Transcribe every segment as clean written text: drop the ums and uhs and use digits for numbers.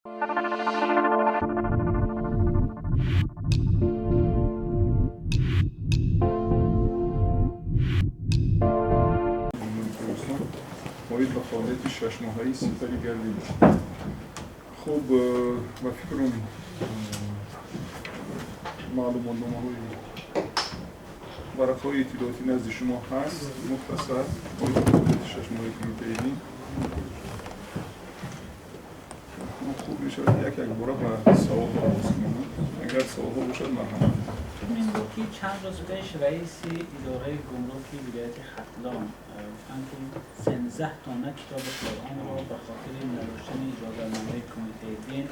Оид ба фаъолияти шашмоҳаи сипарӣ гардид. Хуб, ба фикрам, маълумотномаҳои варақаҳои иттилоотӣ назди шумо ҳаст. Мухтасар оид ба фаъолияти шашмоҳаи кумитаи дин хуб мешавад, як якбора ба саволҳо оғоз кунем. Агар саволҳо бошад, марҳамат. Ин буд, ки чанд рӯз пеш раиси идораи гумруки вилояти Хатлон гуфтанд, ки 13 дона китоби Қуръонро ба хотири надоштани иҷозатномаи кумитаи дин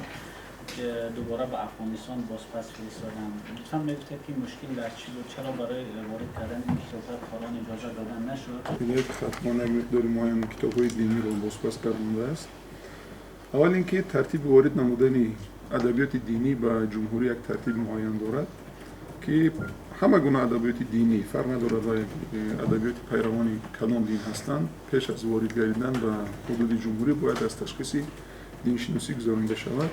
дубора ба Афғонистон бозпас фиристоданд. Лутфан мегуфтед, ки мушкил дар чӣ буд, чаро барои ворид кардани ин китобҳои Қуръон иҷозат дода нашуд? Вилояти Хатлон як миқдори муайян китобҳои диниро бозпас гардондааст. Аввал ин ки тартиби ворид намудани адабиёти динӣ ба ҷумҳурӣ як тартиби муайян дорад, ки ҳама гуна адабиёти динӣ, фарқ надорад ва адабиёти пайравони кадом дин ҳастанд, пеш аз ворид гардидан ба ҳудуди ҷумҳурӣ бояд аз ташхиси диншиносӣ гузаронида шавад.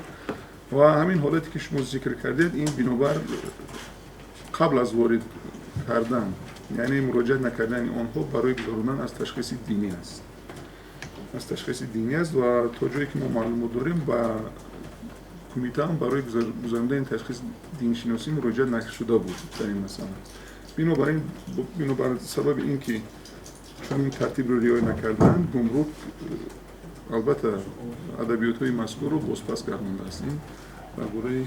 Ва ҳамин ҳолате, ки шумо зикр кардед, ин бинобар қабл аз ворид кардан, яъне муроҷиат накардани онҳо барои гузарондан аз ташхиси динӣ аст, аз ташхиси динӣ аст. Ва то ҷое ки мо маълумот дорем, ба кумита ҳам барои гузарондани ташхиси диншиносӣ муроҷиат нашуда буд дар ин масъала. Бинобар ин, бинобар сабаби ин ки чунин тартибро риоя накарданд, гумрук албатта адабиётҳои мазкурро бозпас гардондааст. Ин дар бораи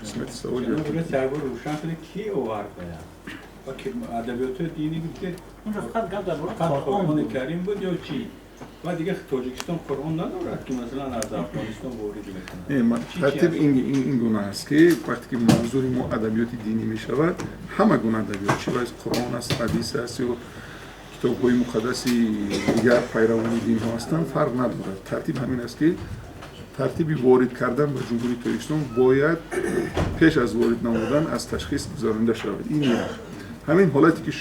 қисмати саволи. Сарбор, рӯшан кунед, ки овард ва адабиётҳои динӣ гуфтед? Унҷо фақат гап дар бораи Қуръони Карим буд ё чӣ? Ва дигар Тоҷикистон Қуръон надорад, ки масалан аз Афғонистон ворид мекунад? Тартиб ин гуна аст, ки вақте ки мавзӯи мо адабиёти динӣ мешавад, ҳама гуна адабиёт, чӣ Қуръон аст, ҳадис аст ё китобҳои муқаддаси дигар пайравони динҳо ҳастанд, фарқ надорад. Тартиб ҳамин аст, ки тартиби ворид кардан ба Ҷумҳурии Тоҷикистон бояд пеш аз ворид намудан аз ташхис гузаронида шавад. Ин як. Ҳамин ҳолате, ки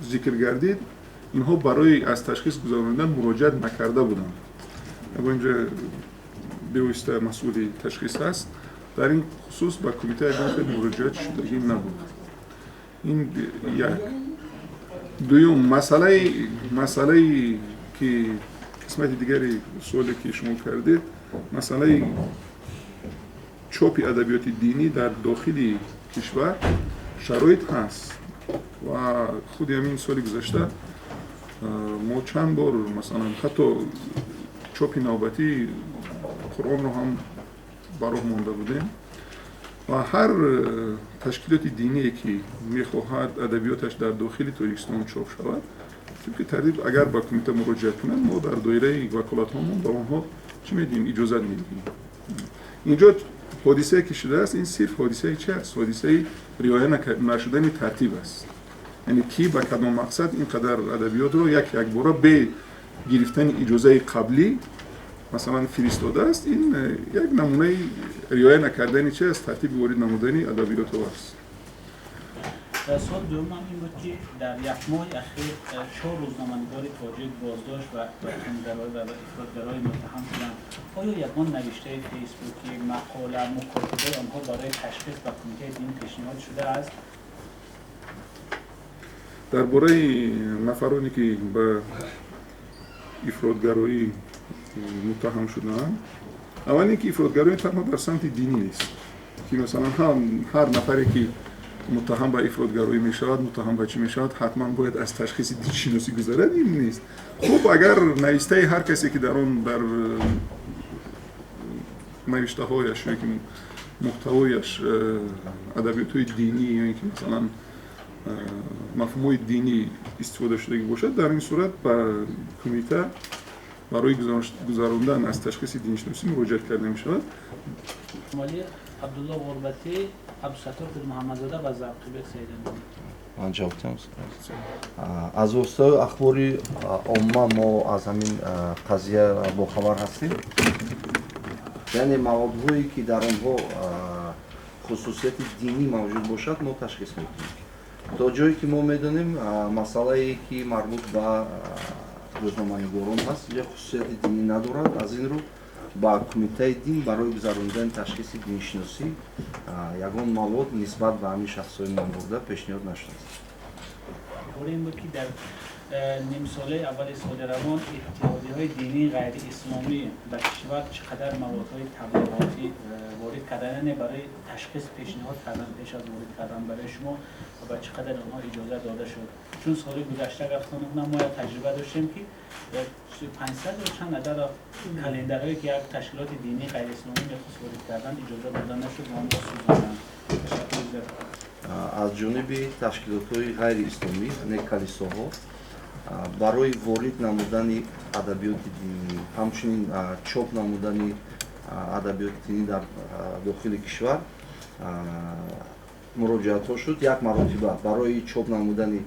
зикр гардид, инҳо барои аз ташхис гузаронидан муроҷиат накарда буданд. Инҷа бевосита масъули ташхис аст. Дар ин хусус ба кумита ягон хел муроҷиат шудагӣ набуд. Ин як. Дуюм, масъалаи ки қисмати дигари суоле, ки шумо кардед, масъалаи чопи адабиёти динӣ дар дохили кишвар шароит ҳаст ва худи ҳамин соли гузашта мо чанд бор, масалан, ҳатто чопи навбатии Қуръонро ҳам ба роҳ монда будем. Ва ҳар ташкилоти диние, ки мехоҳад адабиёташ дар дохили Тоҷикистон чоп шавад, тибқи тартиб агар ба кумита муроҷиат кунанд, мо дар доираи ваколатҳомон ба онҳо чӣ медиҳем? Иҷозат медиҳем. Инҷо ҳодисае, ки шудааст, ин сирф ҳодисаи чи аст? Ҳодисаи риоя нашудани тартиб аст, яъне ки ба кадом мақсад ин қадар адабиётро як якбора бе гирифтани иҷозаи қаблӣ, масалан, фиристодааст. Ин як намунаи риоя накардани чи аст? Тартиби ворид намудани адабиётҳо аст. Суол дуюмам ин буд, ки дар як моҳи ахир чор рӯзноманигори тоҷик боздошт ва ба тундгароӣ ва ба ифротгароӣ муттаҳам шуданд. Оё ягон навиштаи фейсбукӣ, мақола, мукотибаи онҳо барои ташхис ба кумитаи дин пешниҳод шудааст? Дар бораи нафароне, ки ба ифротгароӣ муттаҳам шудаанд, аввал ин ки ифротгароӣ танҳо дар самти динӣ нест, ки масалан ҳар нафаре, ки муттаҳам ба ифротгароӣ мешавад, муттаҳам ба чӣ мешавад, ҳатман бояд аз ташхиси диншиносӣ гузарад. Ин нест. Хуб, агар навиштаи ҳар касе, ки дар он дар навиштаҳояш ё ки муҳтавояш адабиётҳои динӣ ё ин ки масалан мафҳумҳои динӣ истифода шудагӣ бошад, дар ин сурат ба кумита барои гузарондан аз ташхиси диншиносӣ муроҷиат карда мешавад. Абдулло Ғурбатӣ, Абдусаттор Муҳаммадзода ва Завқибек Саидаминӣ. Ман ҷавоб диҳам. Аз воситаи ахбори омма мо аз ҳамин қазия бохабар ҳастем, яъне маводҳое, ки дар онҳо хусусияти динӣ мавҷуд бошад, мо ташхис мекунем. То ҷое ки мо медонем, масъалае, ки марбут ба рӯзноманигорон ҳаст, ё хусусияти динӣ надорад. Аз ин рӯ Ба Кумитаи дин барои гузаронидани ташхиси диншиносӣ ягон мавод нисбат ба ҳамин шахсҳои номбурда пешниҳод нашудааст. Ин буд, ки дар нимсолаи аввали соли равон иттиҳодияҳои динии ғайриисломӣ ба кишвар чӣ қадар маводҳои таблиғотӣ ворид кардан, яъне барои ташхис пешниҳод кардан пеш аз ворид кардан барои шумо, ва ба чӣ қадар онҳо иҷоза дода шуд? Чун соли гузашта, агар хато накунам, мо як таҷриба доштем, ки 500 ё чанд адад календарҳое, ки як ташкилоти динии ғайриисломӣ мехост ворид кардан, иҷоза дода нашуд ва онро сӯзонданд. Ташаккур зиёд. Аз ҷониби ташкилотҳои ғайриисломӣ, яъне калисоҳо, барои ворид намудани адабиёти динӣ, ҳамчунин чоп намудани адабиёти динӣ дар дохили кишвар муроҷиатҳо шуд. Як маротиба барои чоп намудани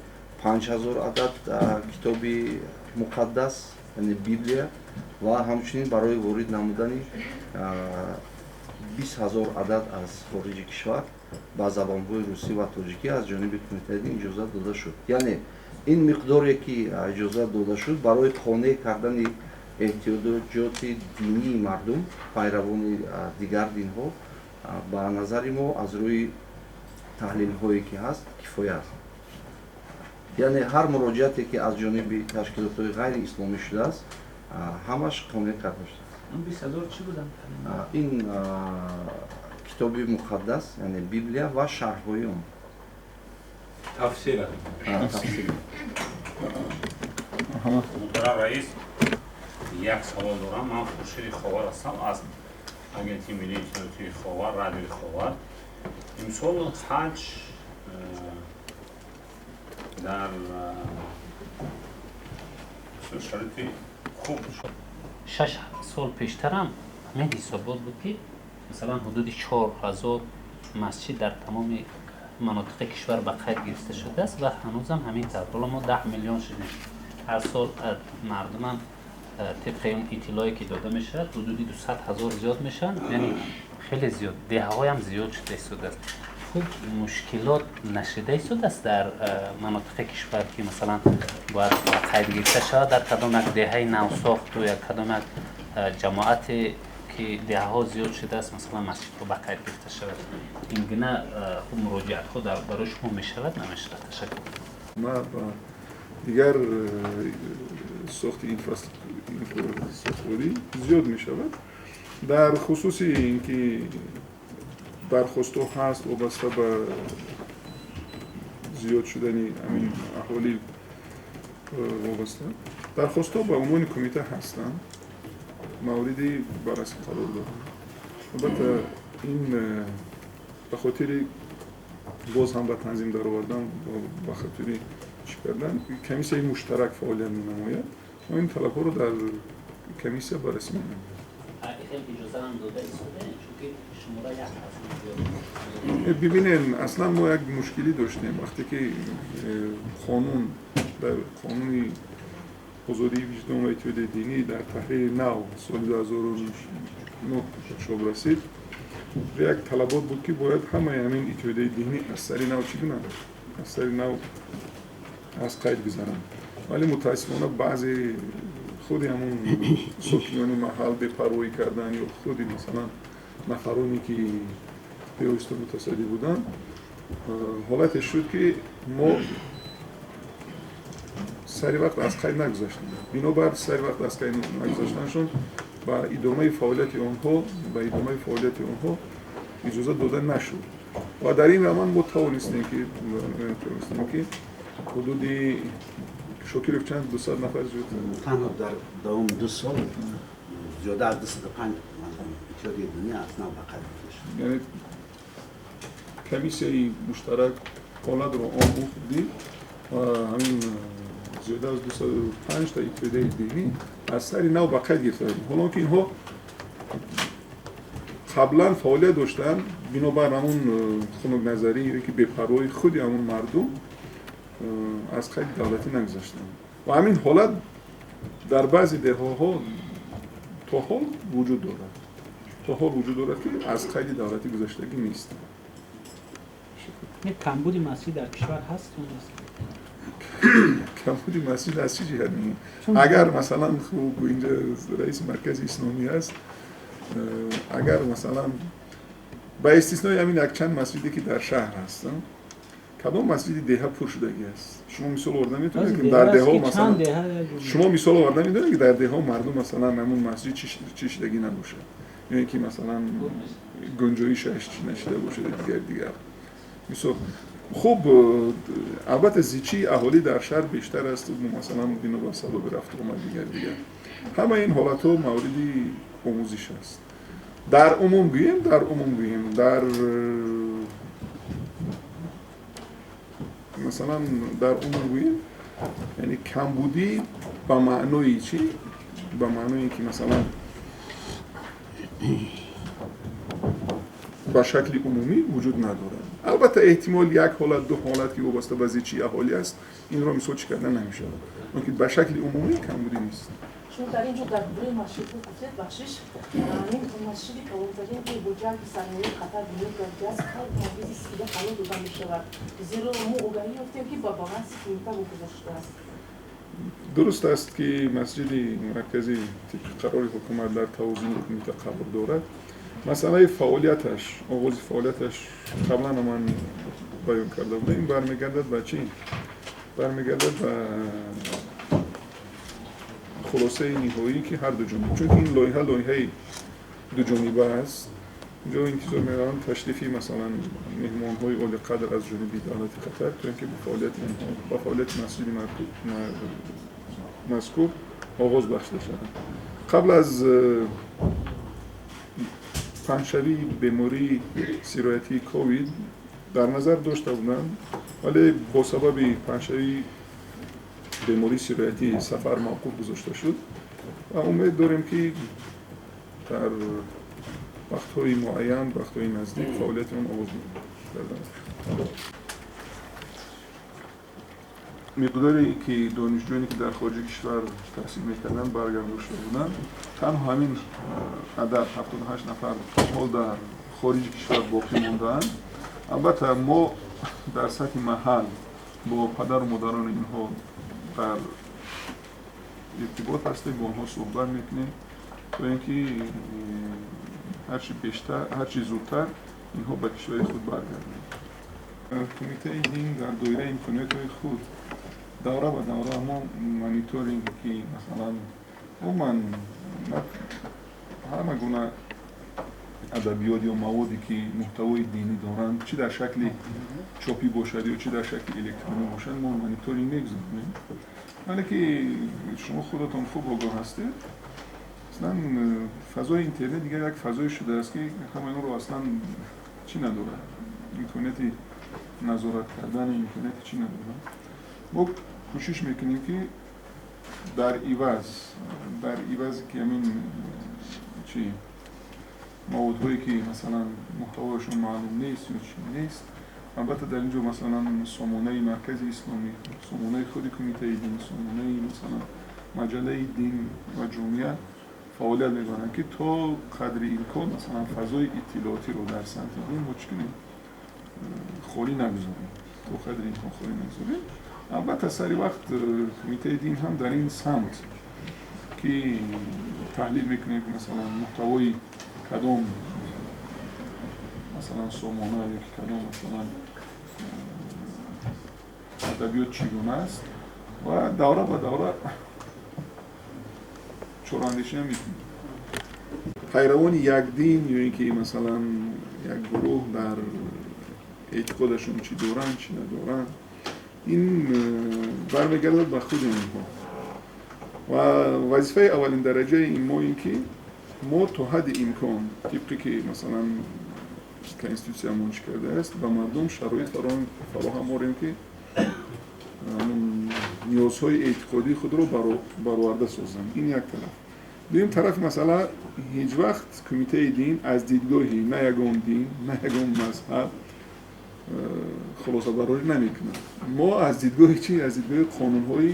5000 адад китоби муқаддас, яъне Библия, ва ҳамчунин барои ворид намудани 20 000 адад аз хориҷи кишвар ба забонҳои русӣ ва тоҷикӣ аз ҷониби Кумитаи дин иҷозат дода шуд. Яъне ин миқдоре, ки иҷозат дода шуд, барои қонеъ кардани эҳтиёҷоти динии мардум, пайравони дигар динҳо, ба назари мо, аз рӯи таҳлилҳое ки ҳаст, кифоя аст. Яъне ҳар муроҷиате, ки аз ҷониби ташкилотҳои ғайриисломӣ шудааст, ҳамаш қонеъ карда шудааст. 20 000 чӣ буданд? Ин китоби муқаддас, яъне Библия, ва шарҳҳои он. Тафсира. Тафсир. Муҳтарам раис, як савол дорам. Ман Хуршиди Ховар ҳастам аз Агентии миллии иттилоотии Ховар, Радиои Ховар. Имсол ҳаҷ дар шароити хуб. 6 сол пештарам ҳамин ҳисобот буд, ки масалан ҳудуди 4000 масҷид дар тамоми манотиқи кишвар ба қайд гирифта шудааст ва ҳанӯзам ҳамин тавр. Ҳоло мо 10 миллион шудем. Ҳар сол мардумам, тибқи он иттилоъе ки дода мешавад, ҳудуди 200 000 зиёд мешаванд, яъне хеле зиёд, деҳаҳоям зиёд шуда истодааст. Хуб, мушкилот нашида истодааст дар манотиқи кишвар, ки масалан бояд ба қайд гирифта шавад дар кадом як деҳаи навсохту як кадом як ҷамоате, ки деҳаҳо зиёд шудааст, масалан масҷидҳо ба қайд гирифта шавад? Ин гуна хуб муроҷиатҳо барои шумо мешавад, намешавад? Ташаккур. Дигар сохти инфраструктурӣ зиёд мешавад. Дар хусуси ин ки дархостҳо ҳаст вобаста ба зиёд шудани ҳамин аҳолӣ, вобаста дархостҳо ба унвони кумита ҳастанд, мавриди баррасӣ қарор доранд. Албатта, ин ба хотири боз ҳам ба танзим даровардан, ба хотири чӣ кардан, комиссияи муштарак фаъолият менамояд. Мо ин талабҳоро дар комиссия баррасӣ менамоем. Иҷозаам дода истодаем, чунки шумора як ҳаст. Бибинем, аслан мо як мушкилӣ доштем, вақте ки қонун, дар қонуни озодии виҷдон ва иттиҳодияи динӣ дар таҳрири нав соли 2009 чоп расид, як талабот буд, ки бояд ҳамаи ҳамин иттиҳодияи динӣ аз сари нав чӣ кунанд, аз сари нав аз қайд гузаранд. Вале мутаассифона баъзе худи ҳамун сокинони маҳал бепарвоӣ кардан ё худи масалан нафароне, ки бевосита мутасаддӣ буданд, ҳолате шуд, ки мо сари вақт аз қайд нагузаштем. Бинобар сари вақт аз қайд нагузаштанашон ба идомаи фаъолияти онҳо иҷоза дода нашуд. Ва дар ин раванд мо тавонистем, ки ҳудуди, Шокиров, чанд, 200 нафар зиёд. Танҳо дар давоми 2 сол зиёда аз 205 иттиҳодияи динӣ аз нав ба қайд гирифта шуд. Яъне комиссияи муштарак ҳолатро омӯхт, дид ва ҳамин зиёда аз 205 та иттиҳодияи динӣ аз сари нав ба қайд гирифта. Ҳолон ки инҳо қаблан фаъолият доштанд, бинобар ҳамун хунукназарӣ ё ки бепарвоии худи ҳамун мардум аз қайди давлатӣ нагузаштанд. Ва ҳамин ҳолат дар баъзе деҳаҳо то ҳол вуҷуд дорад, то ҳол вуҷуд дорад, ки аз қайди давлатӣ гузаштагӣ нест. Камбуди масҷид дар кишвар ҳаст ё нест? Камбуди масҷид аз чӣ ҷиҳат? Агар масалан, хуб, инҷа раиси Маркази исломӣ аст. Агар масалан ба истиснои ҳамин якчанд масҷиде ки дар шаҳр ҳастанд, кадом масҷиди деҳа пур шудагӣ аст? Шумо мисол оварда метавонед, ки дар деҳо масалан, шумо мисол оварда метавонед, ки дар деҳо мардум масалан ҳамун масҷид чӣ шудагӣ набошад, ё ин ки масалан гунҷоишаш чӣ нашида бошад, дигар. Мисол хуб, албатта зичии аҳолӣ дар шаҳр бештар аст, масалан бинобар сабаби рафту омад, дигар. Ҳамаи ин ҳолатҳо мавриди омӯзиш аст. Дар умум гӯем, дар масалан дар умум гӯем, яъне камбудӣ ба маънои чӣ? Ба маънои ки масалан ба шакли умумӣ вуҷуд надорад. Албатта эҳтимол як ҳолат, ду ҳолат ки вобаста ба зичии аҳолӣ аст, инро мисол чӣ кардан намешавад. Лекин ба шакли умумӣ камбудӣ нест. Шумо дар ин ҷо дар бораи масҷидҳо гуфтед, бахшиш, ин масҷиди калонтарин ки бо ҷалби сармояи Қатар бунёд гардидааст, мавриди истифода қарор дода мешавад, зеро мо огаҳӣ ёфтем, ки ба баланси кумита вогузор шудааст. Дуруст аст, ки масҷиди марказӣ тибқи қарори ҳукумат дар тавозуни кумита қарор дорад. Масъалаи фаъолияташ, оғози фаъолияташ қаблан ман баён карда будам, ин бармегардад ба чӣ? Бармегардад ба хулосаи ниҳоӣ, ки ҳар ду ҷониб, чунки ин лоиҳа лоиҳаи дуҷониба аст. Инҷо интизор мераванд ташрифи масалан меҳмонҳои олиқадр аз ҷониби давлати Қатар, то ин ки ба фаъолияти масҷиди мазкур оғоз бахшида шавад. Қабл аз паҳншавии бемории сироятии ковид дар назар дошта буданд, вале бо сабаби паҳншавии бемории сироятӣ сафар мавқуф гузошта шуд ва умед дорем, ки дар вақтҳои муайян, вақтҳои наздик фаъолияти он оғоз гардад. Миқдоре ки донишҷӯёне ки дар хориҷи кишвар таҳсил мекарданд баргардонда шуда буданд, танҳо ҳамин адад 78 нафар ҳол дар хориҷи кишвар боқӣ мондаанд. Албатта мо дар сатҳи маҳал бо падару модарони инҳо дар иртибот ҳастем, бо онҳо суҳбат мекунем, то ин ки ҳарчи бештар, ҳарчи зудтар инҳо ба кишвари худ баргарданд. Кумитаи дин дар доираи имкониятҳои худ давра ба давра мо мониторинг, ки масалан умуман ҳама гуна адабиёт ё маводе ки муҳтавои динӣ доранд, чӣ дар шакли чопӣ бошад ё чӣ дар шакли электронӣ бошад, мо мониторинг мегузаронем. Вале ки шумо худатон хуб огоҳ ҳастед, аслан фазои интернет дигар як фазое шудааст, ки ҳамаи онро аслан чӣ надорад, имконияти назорат кардан, имконияти чӣ надорад. Мо кӯшиш мекунем, ки дар ивазе ки ҳамин чӣ маводҳое ки масалан муҳтавояшон маълум нест ё чӣ нест, албатта дар ин ҷо масалан сомонаи маркази исломӣ, сомонаи худи кумитаи дин, сомонаи масалан маҷаллаи дин ва ҷомеа фаъолият мебаранд, ки то қадри имкон масалан фазои иттилоотиро дар самти дин мо чӣ кунем, холӣ нагузорем, то қадри имкон холӣ нагузорем. Албатта сари вақт кумитаи дин ҳам дар ин самт ки таҳлил мекунем, масалан муҳтавои кадом масалан сомона ё ки кадом масалан адабиёт чӣ гуна аст, ва давра ба давра чораандешӣ ҳам мекунем. Пайравони як дин ё ин ки масалан як гурӯҳ дар эътиқодашон чӣ доранд, чӣ надоранд, ин бармегардад ба худи онҳо. Ва вазифаи аввалин дараҷаи мо ин ки мо то ҳадди имкон тибқи ки масалан конститутсиямон чӣ кардааст, ба мардум шароит фароҳам орем, ки ниёзҳои эътиқодии худро бароварда созанд. Ин як тараф. Дуюм тарафи масъала, ҳеҷ вақт кумитаи дин аз дидгоҳи на ягон дин, на ягон мазҳаб хулосабарорӣ намекунад. Мо аз дидгоҳи чӣ? Аз дидгоҳи қонунҳои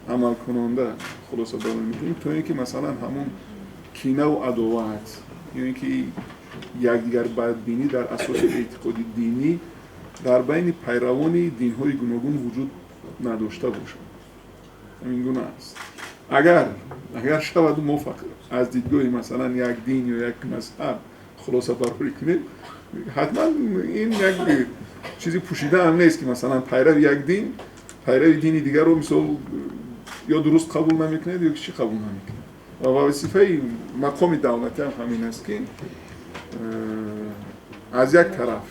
амалкунанда хулосабарорӣ мекунем, то ин ки масалан ҳамон кинаву адоват ё ин ки якдигар бадбинӣ дар асоси эътиқоди динӣ дар байни пайравони динҳои гуногун вуҷуд надошта бошад. Ҳамин гуна аст. Агар шавад мо фақат аз дидгоҳи масалан як дин ё як мазҳаб хулоса барорӣ кунем, ҳатман ин як чизи пӯшида ҳам нест, ки масалан пайрави як дин пайрави дини дигарро мисол ё дуруст қабул намекунад, ё чӣ қабул намекунад. Ва вазифаи мақоми давлатӣ ҳам ҳамин аст, ки аз як тараф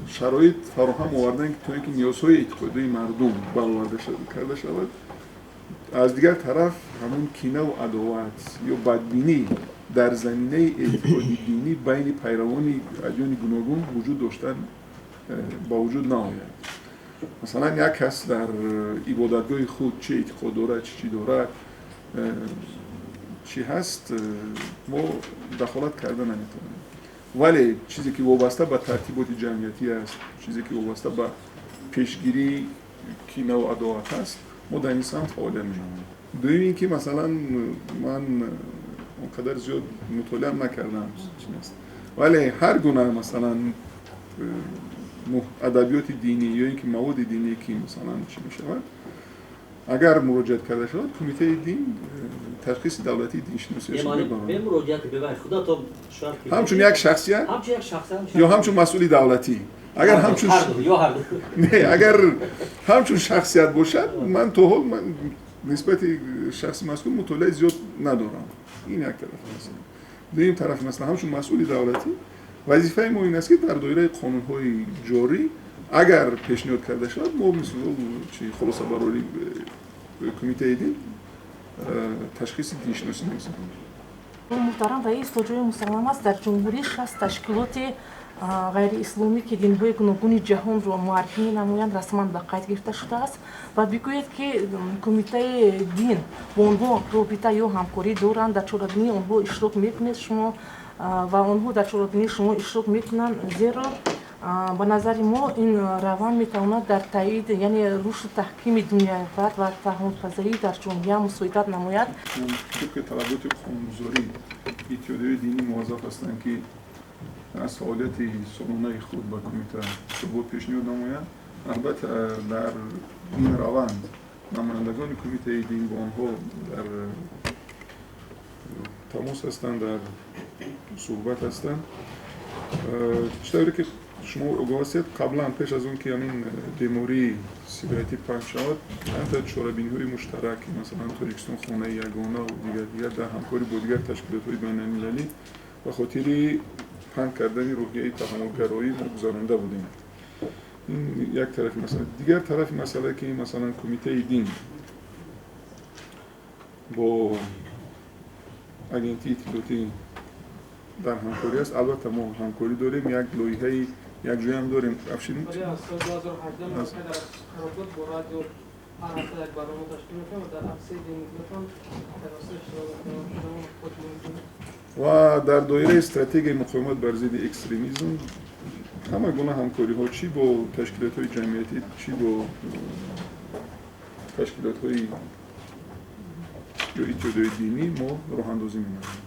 шароит фароҳам овардан, то ин ки ниёзҳои эътиқодии мардум бароварда карда шавад, аз дигар тараф ҳамун кинаву адоват ё бадбинӣ дар заминаи эътиқоди динӣ байни пайравони адёни гуногун вуҷуд доштан ба вуҷуд наояд. Масалан, як кас дар ибодатгоҳи худ чӣ эътиқод дорад, чӣ чӣ дорад, чӣ ҳаст, мо дахолат карда наметавонем. Вале чизе ки вобаста ба тартиботи ҷамъиятӣ аст, чизе ки вобаста ба пешгирии кинаву адоват аст, мо дар ин самт фаъолият менамоем. Дуюм ин ки масалан ман он қадар зиёд мутолиам накардам чин аст, вале ҳар гуна масалан адабиёти динӣ ё ин ки маводи динӣ, ки масалан чӣ мешавад, агар муроҷиат карда шавад, кумитаи дин ташхиси давлатии диншиносиашро мебарад. Ҳамчун як шахсият ё ҳамчун масъули давлатӣ? Агар ҳамчун, не, агар ҳамчун шахсият бошад, ман то ҳол нисбати шахси мазкур мутолиаи зиёд надорам. Ин як тарафи масъала. Дуюм тарафи масъала, ҳамчун масъули давлатӣ вазифаи мо ин аст, ки дар доираи қонунҳои ҷорӣ агар пешниҳод карда шавад, мо мисол чи хулоса барори кумитаи дин ташхиси диншиносӣ мегузаронем. Муҳтарам раис, то ҷои мусаллам аст, дар ҷумҳурӣ 60 ташкилоти ғайриисломӣ, ки динҳои гуногуни ҷаҳонро муаррифӣ менамоянд, расман ба қайд гирифта шудааст. Ва бигӯед, ки кумитаи дин бо онҳо робита ё ҳамкорӣ доранд, дар чорабинии онҳо иштирок мекунед шумо ва онҳо дар чорабинии шумо иштирок мекунанд, зеро ба назари мо ин раванд метавонад дар таъид, яъне рушду таҳкими дунёват ва таҳаммулпазирӣ дар ҷомеа мусоидат намояд. Тибқи талаботи қонунгузорӣ иттиҳодияи динӣ муваззаф ҳастанд, ки аз фаъолияти солонаи худ ба кумита ҳисобот пешниҳод намоянд. Албатта, дар ин раванд намояндагони кумитаи дин бо онҳо дар тамос ҳастанд, дар суҳбат ҳастанд. Чӣ тавре ки шумо огоҳ ҳастед, қаблан, пеш аз он ки ҳамин бемории сироятӣ паҳн шавад, чандта чорабиниҳои муштарак, масалан Тоҷикистон хонаи ягона ва дигар дигар, дар ҳамкорӣ бо дигар ташкилотҳои байналмилалӣ ба хотири паҳн кардани рӯҳияи таҳаммулгароӣ мо гузаронда будем. Ин як тарафи масъала. Дигар тарафи масъала, ки масалан кумитаи дин бо агентии иттилоотӣ дар ҳамкорӣ аст, албатта мо ҳамкорӣ дорем, як лоиҳаи якҷоям дорем. Афшин, аз соли 2018 дар қарордод бо радио ҳар ҳафта як барнома ташкил мекунем ва дар аксияи динниготон иштирок мекунем. Ва дар доираи стратегияи муқовимат бар зидди экстремизм ҳама гуна ҳамкориҳо чӣ бо ташкилотҳои ҷамъиятӣ, чӣ бо ташкилотҳои ё иттиҳодиҳои динӣ мо роҳандозӣ менамоем.